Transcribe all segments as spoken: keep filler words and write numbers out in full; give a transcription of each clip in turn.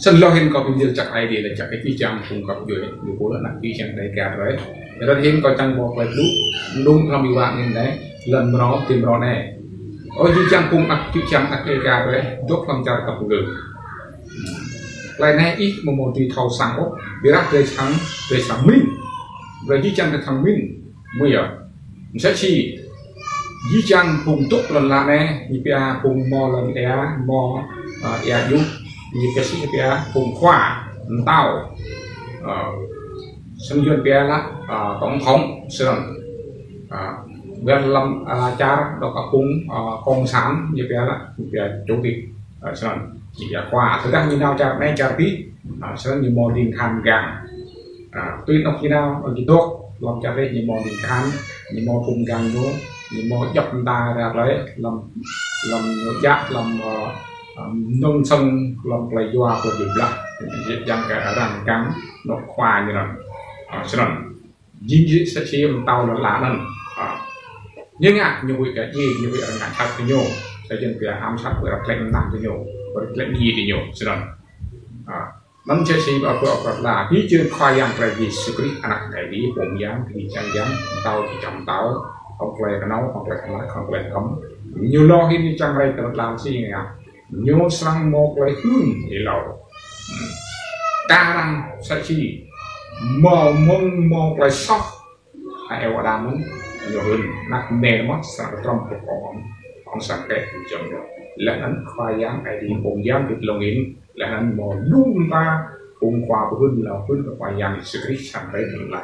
Snăn lŏ hĭn kâo bi mni jăk Aê Diê lač jăk kơ jih jang phung găp djuê, ñu pô anak jih jang Dega drei. Leh anăn hĭn kâo čiăng mâo klei blŭ, mđung hlăm êwa angĭn anei, lăn mrâo, ti mrâo anei. Ơ jih jang phung anak, jih jang anak Dega drei, dôk hlăm čar găp gơ̆. Klei anei ih amâo mâo dưi thâo săng ôh, ƀiădah drei srăng, drei srăng mĭn. Drei jih jang drei srăng mĭn, mơ̆ yơh. Msĕ si jih jang phung dôk lăn ala anei, ñu pia phung mâo lăn êa, mâo, ơ, êa djuh, ñu pia si pia phung khua, mtao. Ơ, snăn yuăn pia lač, ơ, tổng thống, snăn. Ơ, ƀiădah hlăm, ơ, čar dôk kơ phung, ơ, cộng sản, ñu pia lač, ñu pia chủ tịch, ơ, snăn. Ñu pia khua, tơdah ñu nao čar anei čar dih, ơ, snăn ñu mâo ling kahan mgang. Ơ, tui anôk ñu nao, ơ, ñu dôk, hlăm čar dih ñu mâo ling kahan, ñu mâo phung mgang ñu, ñu mâo djăp mta ra klei, hlăm, hlăm ñu djă, hlăm, ơ, ơ, mnơ̆ng sơ̆ng, hlăm klei yua, klei bi blah, jih jang kơ arăng mgang, anôk khua ñu anăn. Ơ, snăn. Jing jih msĕ si mtao lăn ala anăn. Ơ. Ñu ngă, ñu huĭ kơ djiê, ñu huĭ arăng ngă jhat kơ ñu. Sa čô pia ám sát, huĭ arăng tlĕ mnah kơ ñu, huĭ arăng tlĕ djiê kơ ñu, snăn. Ơ. Anăn msĕ si ƀă ƀă ƀă la, bi čơ Khua Yang drei Yêsu Krist anak Aê Diê, Pô Myang, jih jang yang, mtao jih jang mtao, hŏng klei knhâo, hŏng klei knhal, hŏng klei hgăm. Ñu lŏ hĭn ñu čiăng rai kơ lăn ala si ngă. Ñu srăng mâo klei hưn êlâo. Hmm. Kơ arăng msĕ si mâo mơ̆ng mâo klei soh. Ai eo Ađam anăn, ñu hưn, anak mniê mơh srăng ktrŏm kơ ong, ong srăng kĕ jơ̆ng ñu. Leh anăn Khua Yang Aê Diê Pô Myang dôk lŏ hĭn, leh anăn mâo lu mta phung khua pô hưn lŏ hưn kơ Khua Yang Yêsu Krist srăng rai kơ lăn ala.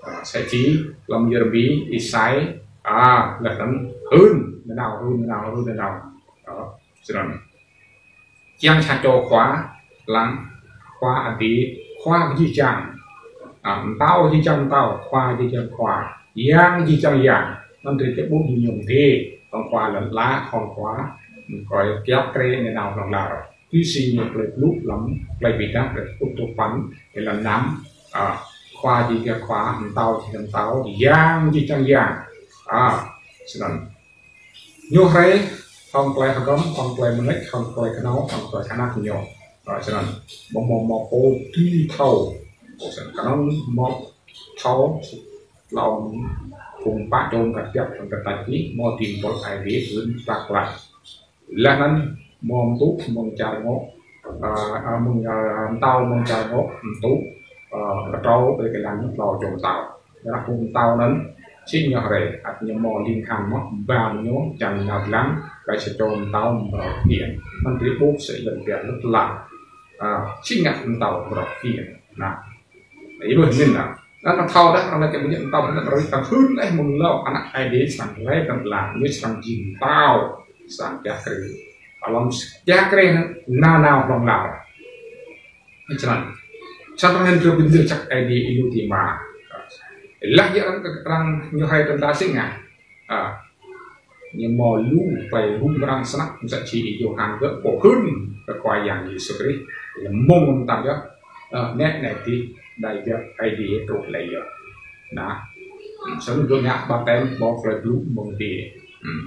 Ơ, msĕ si hlăm Yêrêmi, Êsai, ơ, leh anăn hưn nanao, hưn nanao, hưn nanao. Ơ, snăn. Čiăng sa čô khua, lăng, khua adiê, khua jih jang. Ơ, mtao jih jang mtao, khua jih jang khua. Yang jih jang yang. Anăn drei ƀuh ñu mdê, hŏng khua lăn ala, hŏng khua, kơ kiăp krê nanao hlŏng lar. Tui si ñu klei blŭ hlăm klei bi êdah, klei kkuh tŭ păn, êlan năm, ơ, khua jih jang khua, mtao jih jang mtao, yang jih jang yang. Ơ, snăn. Ñu hriê hŏng klei hgăm, hŏng klei mnêč, hŏng klei knhâo, hŏng klei anak ñu. Ơ, snăn. Amâo mâo, mâo pô dưi thâo. Pô snăn knŏng mâo thâo, hlăm phung pă čô kăt jăk, hŏng kăt tač dih, mâo dĭng buăl Aê Diê hưn klăk klăk. Leh anăn mâo mtŭ mơ̆ng čar ngŏ, ơ, ơ, mơ̆ng, ơ, mtao mơ̆ng čar ngŏ, mtŭ, ơ, ktrâo, ơ, kơ lăn tlâo čô mtao. Arăng phung mtao anăn, si ñu hriê, ăt ñu mâo ling kahan mơh, ba ñu, čiăng nao dlăng, kơ sa čô mtao mrâo phiên. Anăn drei ƀuh si lăn biă lŭt lăn. Ơ, si ngă mtao mrâo phiên. Nah, ih ƀuh mĭn nah. Anăn thâo dah, arăng lač kơ mtao anăn arăng hưn leh mơ̆ng lŏ anak Aê Diê srăng rai kơ lăn ala, ñu srăng jing mtao, srăng kiă kriê. Hlăm kiă kriê anăn nanao hlŏng lar. Snăn. Snăn hĭn drei bi mni jăk Aê Diê ênuk ti ma. Leh ya arăng, arăng ñu hriê tơdah si ngă. Ơ. Ñu mâo lu klei rŭng răng snăk msĕ si Y-Yôhan gơ̆ pô hưn kơ Khua Yang Yêsu Krist. Leh mơ̆ng mtam yơh. Ơ, nĕ, nĕ ti, đai biăp Aê Diê truh leh yơh. Nah, snăn gơ̆ ngă ƀaptem, mâo klei blŭ mơ̆ng Aê Diê. Hmm.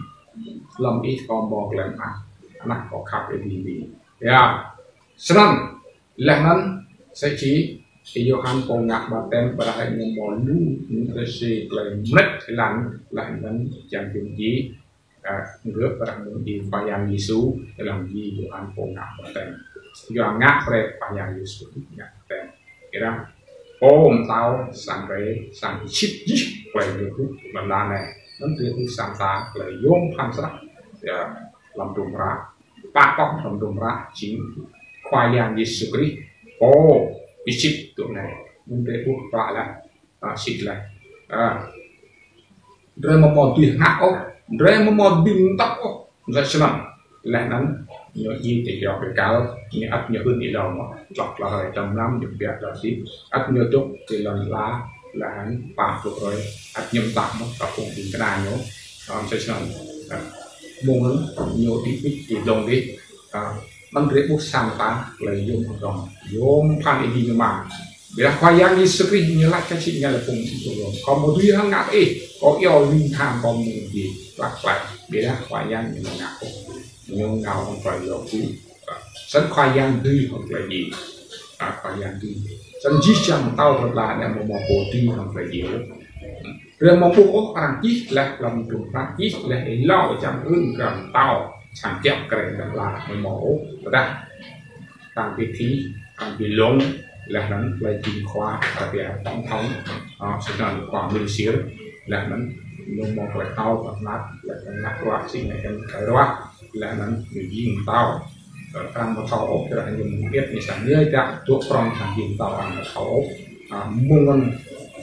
Hlăm ih kâo mâo klei mơak, anak kâo khăp Aê Diê. Ya. Snăn, leh anăn, msĕ si, Y-Yôhan pô ngă ƀaptem, ƀiădah ñu mâo lu, msĕ si klei mnêč êlan, leh anăn čiăng jing jih, ơ, gơ̆ ƀiădah mơ̆ng jih Khua Yang Yêsu, êlan jih Y-Yôhan pô ngă ƀaptem. Yua ngă brei Khua Yang Yêsu ngă ƀaptem. Ƀiădah, pô mtao srăng brei, srăng sĭt jih, klei ñu ƀuh, lăn ala anei. Anăn drei ƀuh sa mta, klei yuôm bhăn snăk, ya, hlăm hdruôm hră. Pă kŏ hlăm hdruôm hră jing Khua Yang Yêsu Krist, pô bi sĭt tŭ anei. Anăn drei ƀuh pă leh, ơ, sĭt leh. Ơ. Drei amâo mâo dưi hngah ôh, drei amâo mâo dưi mtăp ôh, msĕ snăn. Leh anăn, ñu jing ti yŏk bi kal, ñu ăt ñu hưn êlâo mơh, tlŏk tlâo hruê tăm năm, ñu biă tlâo sĭt, ăt ñu dôk ti lăn ala, leh anăn pă pluh hruê, ăt ñu mtă mơh, kơ phung ƀĭng kna ñu, ơ, msĕ snăn. Ơ. Mơ̆ng anăn, ñu dôk ti dlông dih, ơ, anăn drei ƀuh sa mta, klei yuôm hgăm, yuôm bhăn êdi ñu mă. Ƀiădah Khua Yang Yêsu Krist ñu lač kơ si ñu leh phung ƀĭng kna. Kâo amâo dưi hăng ngă ih, kâo iêu ling kahan kâo mơ̆ng Aê Diê, klăk klăk. Ƀiădah Khua Yang ñu amâo ngă ôh. Ñu ngă hŏng klei yua blŭ. Snăn Khua Yang dưi hŏng klei djiê. A, Khua Yang dưi. Snăn jih jang mtao tơdah anei amâo mâo pô dưi hŏng klei djiê. Drei amâo ƀuh ôh arăng čih leh hlăm hdruôm hră čih leh êlâo čiăng hưn kơ mtao sang čăp krei dơ̆ng la amâo mâo ôh. Tơdah tăng bi thi, tăng bi lông, leh anăn klei jing khua, arăng tổng thống, a, snăn khua Minh Siêr, leh anăn ñu mâo klei thâo, klei knap, leh anăn ngă ruah, si ngă klei ruah, leh anăn ñu jing mtao. Ơ, arăng amâo thâo ôh, tơdah ñu mơ̆ng iêt ñu sang ñu dah dôk prŏng sang jing mtao arăng amâo thâo ôh. A, mơ̆ng anăn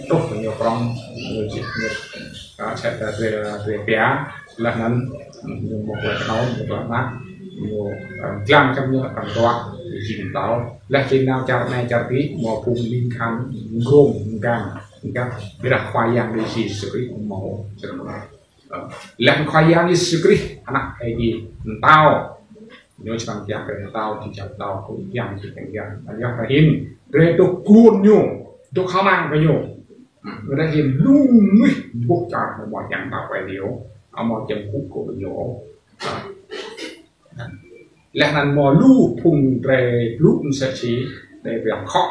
truh kơ ñu prŏng, ñu jing ñu, a, sĕ ta drei, drei pia, leh anăn ñu mâo klei knhâo, mâo klei knap, ñu, a, dlăng kăm ñu arăng ruah, ñu jing mtao. Leh jing nao čar anei čar dih, mâo phung ling kahan, ngông, ngăn, ngăn, ƀiădah Khua Yang drei Yêsu Krist mâo, snăn. Ơ, leh Khua Yang Yêsu Krist, Anak Aê Diê, mtao. Ñu srăng jing drei mtao, jing mtao, kơ yang, jing yang. Anăn yơh ară anei, drei dôk guôn ñu, dôk hmăng kơ ñu. Ară anei lu mnuih ƀuh čar amâo mâo yang mtao Aê Diê, amâo mâo yang kŭ kơ ñu. Leh anăn mâo lu phung drei blŭ msĕ si, drei biă khŏ.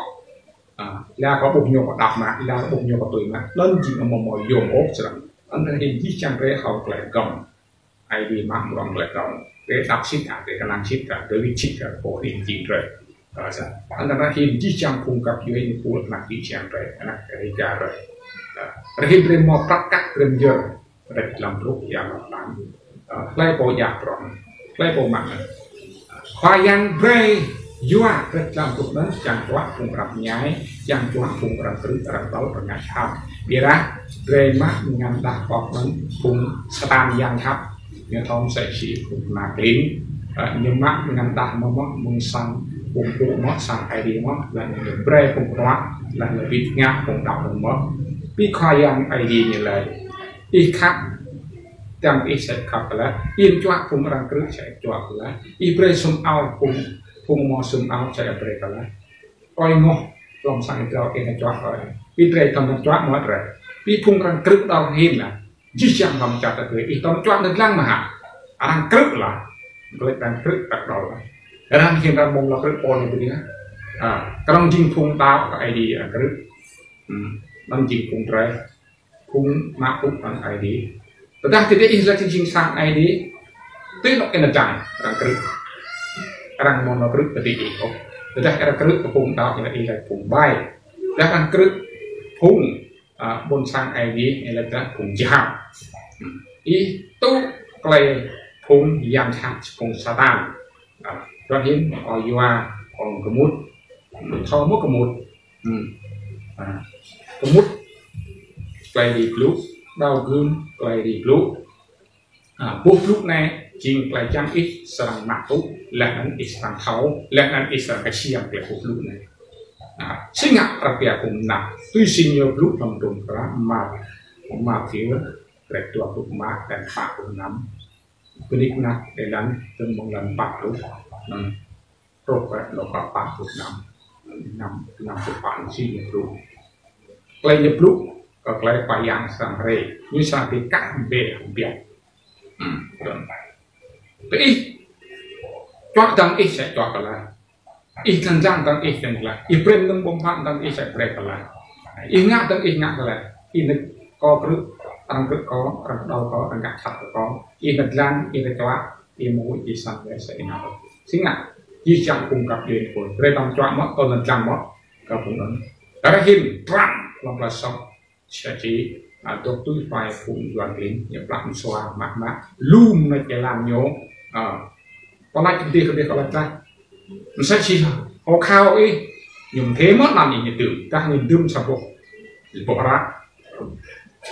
A, leh kơ ƀuh ñu kơ đăp mă, leh kơ ƀuh ñu kơ tui mă. Anăn jing amâo mâo yôm ôh srăng. Anăn hĭn jih jang drei hŏng klei găm. Aê Diê mă mrâo klei găm. Drei đăp sĭt kơ, drei knang sĭt kơ, drei wĭt sĭt kơ, pô hĭn jing drei. A, sa. Anăn hĭn jih jang phung găp djuê ñu pul anak jih jang drei, anak Đêga drei. A, hĭn drei mâo prăk kăk drei myơr. Drei hlăm truh yang lăp lăm. A, hlei pô djă prŏng, hlei pô mă. Khua Yang brei yua drei hlăm truh anăn, čiăng čuă phung arăng mñai, čiăng čuă phung arăng krư̆, arăng đăo, arăng ngă jhat. Ƀiădah drei mă ngăn dah pŏk anăn phung Satan yang jhat. Ñu thâo msĕ si phung kna klin. A, ñu mă ngăn dah mơh mơh mơ̆ng sang phung pŭ mơh, sang Aê Diê mơh, leh anăn ñu brei phung knuă, leh anăn wĭt ngă phung đăo mơh. Bi Khua Yang Aê Diê ñu lač. Ih khăp, dăng ih sĕ khăp kơ leh. Ih čuă phung arăng krư̆ sĕ čuă kơ leh. Ih brei sum ao phung, phung mâo sum ao sĕ brei kơ leh. Ơ ngŏ, hlăm sang ih drao ih čuă kơ leh. Ih brei tăm čuă mâo drei. Bi phung arăng krư̆ đăo hĭn lah. Jih jang hlăm čar ta drei ih tăm čuă nao dlăng mơh hă. Arăng krư̆ lah. Klei arăng krư̆ tak đăo lah. Arăng hĭn arăng mơ̆ng lŏ krư̆ pô anei drei. A, knŏng jing phung đăo kơ Aê Diê arăng krư̆. Hmm, anăn jing phung drei. Phung mă tŭ kơ Aê Diê. Tơdah ti dih ih lač jing sang Aê Diê, ti lŏ ih nao dlăng arăng krư̆. Arăng mâo nao krư̆ kơ ti ih ôh. Tơdah arăng krư̆ kơ phung đăo, ih lač phung ƀai. Tơdah arăng krư̆ phung, a, ƀuôn sang Aê Diê, ih lač phung jhat. Ih tŭ klei phung yang jhat, phung Satan. A, tơdah hĭn, ơ, yua, ơ, kmŭt. Thâo mơ̆ kmŭt. Hmm. A, kmŭt klei drei blŭ, đăo gưm klei drei blŭ. A, boh blŭ anei jing klei čiăng ih srăng mă tŭ, leh anăn ih srăng thâo, leh anăn ih srăng ksiêm klei boh blŭ anei. A, si ngă arăng pia phung mnă, tui si ñu blŭ hlăm hdruôm hră Mathiơ, kdrêč dua pluh êma, êlan pă pluh năm. Kdrêč anăn êlan, tơl mơ̆ng êlan pă pluh. Hmm. Truh kơ lŏ kơ pă pluh năm, năm, năm pluh pă si ñu blŭ. Klei ñu blŭ, kơ klei Khua Yang srăng hriê. Ñu srăng bi kah mbê hbiă. Hmm, tơl. Tơ ih, čuă dăng ih sĕ čuă kơ leh. Ih dlăng dlăng dăng ih dlăng kơ leh. Ih brei mnơ̆ng ƀơ̆ng huă dăng ih sĕ brei kơ leh. Ih ngă dăng ih ngă kơ leh. Ih nao kơ krư̆, arăng krư̆ kơ, arăng đăo kơ, arăng ngă jhat kơ. Ih nao dlăng, ih nao čuă, ih mâo ih srăng leh sĕ ih nao. Si ngă, jih jang phung găp djuê ñu pul. Drei tăm čuă mơh, tơl nao dlăng mơh, kơ phung anăn. Ară hĭn, trăng, hlăm klei soh. Sĕ či, a, dôk tui hluê phung Yuăn klin, ñu plah msua, mă, mă, lŭm nao čê lam ñu, a, plah kdih, kdih, plah čah. Msĕ si, hŏ khao ih, ñu mdê mơh anăn ih ñu dưm, tah ñu dưm sa boh, boh hră.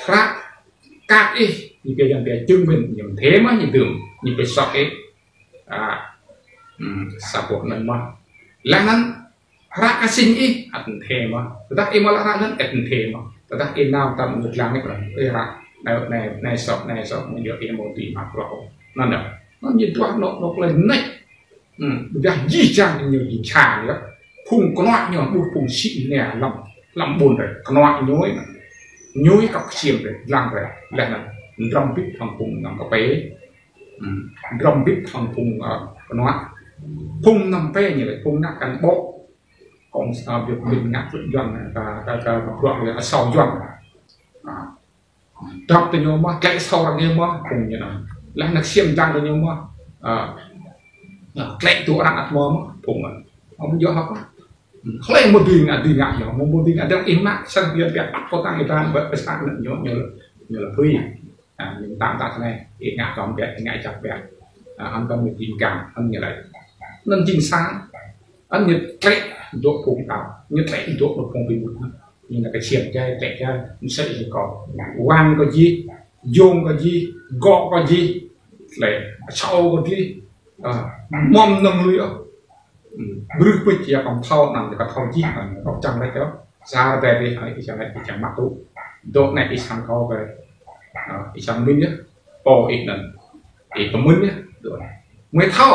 Hră, kăk ih, ñu pia yang pia chứng minh, ñu mdê mơh ñu dưm, ñu pia soh ih. A, hmm, sa boh anăn mơh. Leh anăn, hră ksiêm ih, ăt mdê mơh. Tơdah ih mă leh hră anăn, ăt mdê mơh. Tơdah ih nao tăm ñu dlăng ih, ih hră, anei, anei, anei soh, anei soh, mơ̆ng yơh ih mâo dưi mă bruă. Anăn yơh. Anăn ñu duah nao, nao klei mnêč. Hmm, ƀiădah jih jang ñu jing čha yơh. Phung knuă ñu, ƀuh phung sĭ anei hlăm, hlăm ƀuôn drei. Knuă ñu, ñu kăp ksiêm drei, dlăng drei. Leh anăn, mdrŏng bĭt hŏng phung ngăm kpei. Hmm. Mdrŏng bĭt hŏng phung, ơ, knuă. Phung năm pê ñu lĕ, phung ngă cán bộ. Cộng sản Việt Minh ngă Yuăn, ka, ka, ka, ka bruă lĕ asâo Yuăn. À. Dăp tơ ñu mơh, tlĕ asâo arăng ñu mơh, phung ñu năn. Leh anăn ksiêm dlăng tơ ñu mơh, à, à, tlĕ tŭ arăng ăt mơh, phung ñu. Amâo djŏ hŏk. Hlei mâo dưi ngă, dưi ngă ñu, mâo, mâo dưi ngă dơ̆ng ih mă, snăn biă biă ăt kơ tăng ih dlăng, ƀiădah pơsang ñu, ñu, ñu lĕ pui. À, ñu tăng tat anei, ih ngă tơm biă, ih ngă jăk biă. À, hŏng tơm ñu dưi ngă, hŏng ñu lĕ. Anăn jing sa, anăn ñu tlĕ dôk phung đăo, ñu tlĕ dôk phung bi mŭt. Ñu năn kơ ksiêm jai, tlĕ jai, msĕ si kâo. Wang kơ jih, jông kơ jih, gŏ kơ jih, tlĕ, asâo kơ jih, à, mơ̆ng năm lui ôh. Hm, brưh pĭt ya kăm thâo, năm ya kăm thâo jih, năm kăm čang lĕ čô. Sa rơdei dih, ih čang lĕ, ih čang mă tŭ. Dôk anei ih čang kâo kơ, à, ih čang mĭn yơh. Pô ih năn, ih kơ mĭn yơh. Dôk anei. Mơi thâo,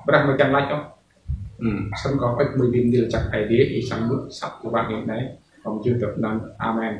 brah mơi čang lĕ čô. Hm, snăn kâo ăt mơi bi mni lač jăk Aê Diê, ih čang mŭt, săp kơ ƀăng ih anei. Kâo jing dôk năn. Amen.